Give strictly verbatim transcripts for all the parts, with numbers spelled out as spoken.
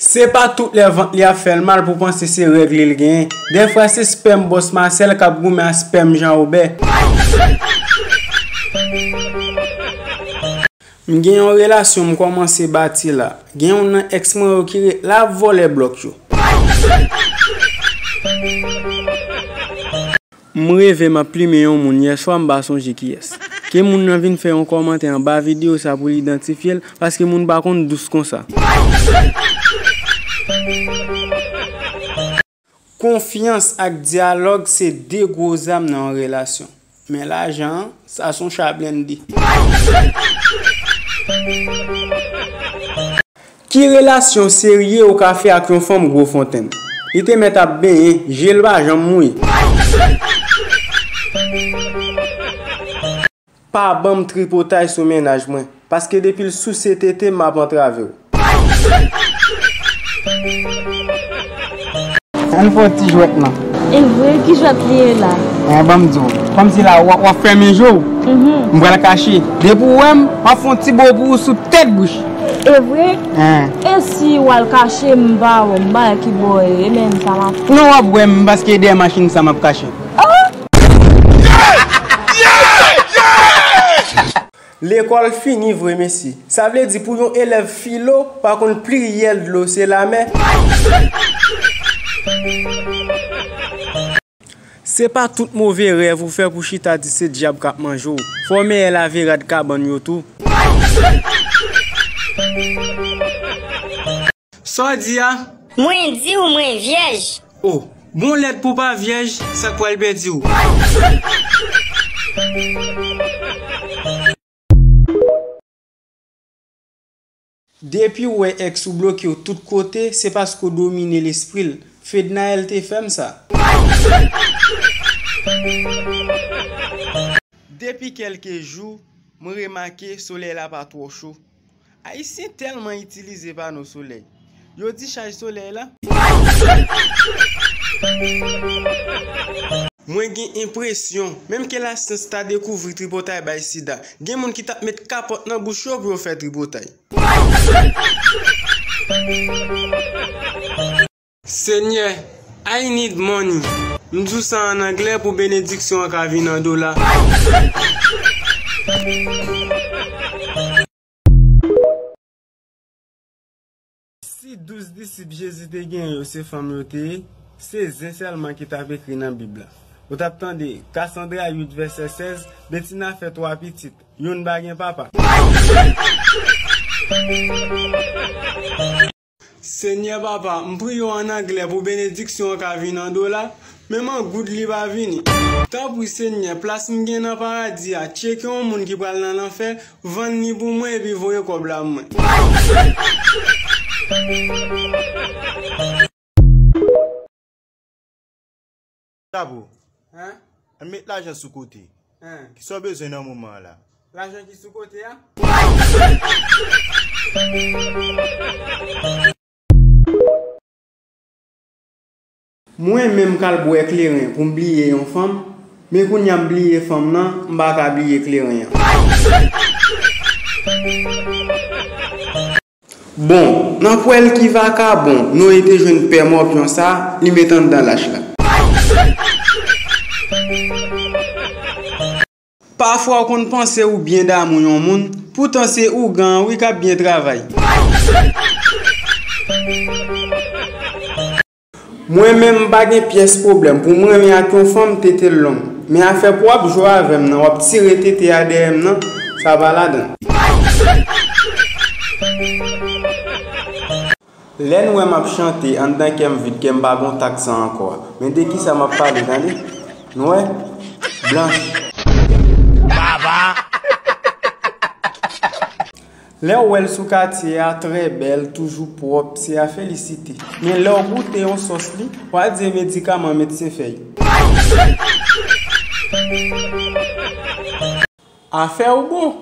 Se pa tout lè vant li ap fè l mal pou panse se règ li l genyen. Dèfwa se spèm bòs Masèl k ap goumen ak spèm Jan Wobè. M gen yon relasyon m kòmanse bati la. Gen youn nan èks mwen yo ki ret la ap vòlè blòk yo. M reve m ap plimen yon moun yèswa, m pa sonje kiyès. Ke moun nan vin fè yon kòmantè anba videyo sa pou l idantifye l, paske moun pa konn dous konsa. Konfyans ak dyalòg se de gwo zam nan yon relasyon. Men lajan an, sa se yon cha blende. Ki relasyon serye ou ka fè ak yon fanm Gwofontenn? Li te mèt ap benyen, je l pa janm mouye. Pa ban m tripotay sou mennaj mwen, paske depi l souse tete m, m ap antrave w. Ann fè yon ti jwèt non. E vre, ki jwèt li ye la? An, ban m di w. Kòmsi la, w ap, w ap fèmen je w. Mhm. M pral kache. Depi w wè m, m ap fè yon ti bo pou ou sou tèt bouch. E vre? An. E si w al kache, m pa wè w, m pa wè ki bò w ye, e menm sa m ap. Non, w ap wè m, paske dèyè machin sa m ap kache. Oh! Lekòl fini vre, mesye. Sa vle di pou yon elèv filo pa konn pliyèl dlo, se lamè. Se pa tout move rèv ou fè pou chita di se dyab k ap manje w. Fò w mèyè lave rad kabann yo tou. Sa w di a? Mwen di w mwen vyèj. O, bon lèd pou pa vyèj, sa k pral pèdi w? Depi w wè èks ou bloke w tout kote, se paske w domine lespri l. Fednaelle te fè m sa. Depi kèlke jou, mwen remake solèy la pa twò cho. Ayisyen tèlman itilize pano solèy. Yo di chaj solèy la. Mwen gen enpresyon, menm ke lasyans ta dekouvri tripotay bay sida, gen moun ki t ap met kapòt nan bouch yo pou yo fè tripotay. Senyè, I need money. M di w sa ann anglè pou benediksyon an ka vin an dola. Si douz disip Jezi te genyen yo se fanm yo te ye, se zen sèlman ki t ap ekri nan Bib la. Ou t ap tande Kasandra uit vèsè sèz, Betina fè twa pitit, youn pa gen papa. Senyè Papa, m priye w ann anglè pou benediksyon an ka vin an dola, menm an goud li pa vini. Tanpri Senyè, plas m gen nan paradi a, tcheke yon moun ki pral nan lanfè, vann li pou mwen epi voye kòb la mwen. Chapo. Hein? Ann met lajan sou kote. Hein? Kisa w bezwen nan moman an la? Lajan ki sou kote a? Mwen menm k al bwè kleren pou m bliye yon fanm, men kounye a m bliye fanm nan, m pa ka bliye kleren an. Bon, nan pwèl ki vakabon Noye te jwenn pè mòpyon sa, li met anndan lach la. Pafwa w konn panse ou byen damou yon moun, poutan se ougan an wi k ap byen travay. Mwen menm m pa gen pyès pwoblèm pou m renmen ak yon fanm tete l long. Men afè pou w ap jwe avè m nan, w ap tire tete a dèyè m nan, sa pa ladan l. Lè n wè m ap chante, anndan kè m vid, kè m pa gon tak sa ankò a. Men de kisa m ap pale, tande? Nou wè? Blanch. Baba! Lè w wè l sou katye a, trè bèl, toujou pwòp, se a felisite. Men lè w goute yon sòs li, w a di e medikaman medsen fè y. Afè w bon.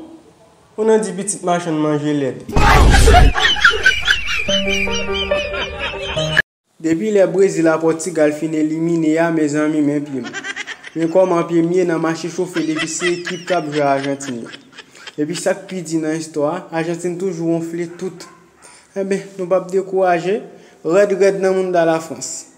Ou nan di pitit machann manje lèd. Depi lè Brezil ak Pòtigal fin elimine a, mezanmi, men pye m. Men kòman pye m ye nan mache chofe depi se ekip k ap jwe Ajantin yo. Epi sa k pi di nan istwa a, Ajantin toujou wonfle tout. Enben, nou p ap dekouraje. Rèd rèd nan mounda Lafrans.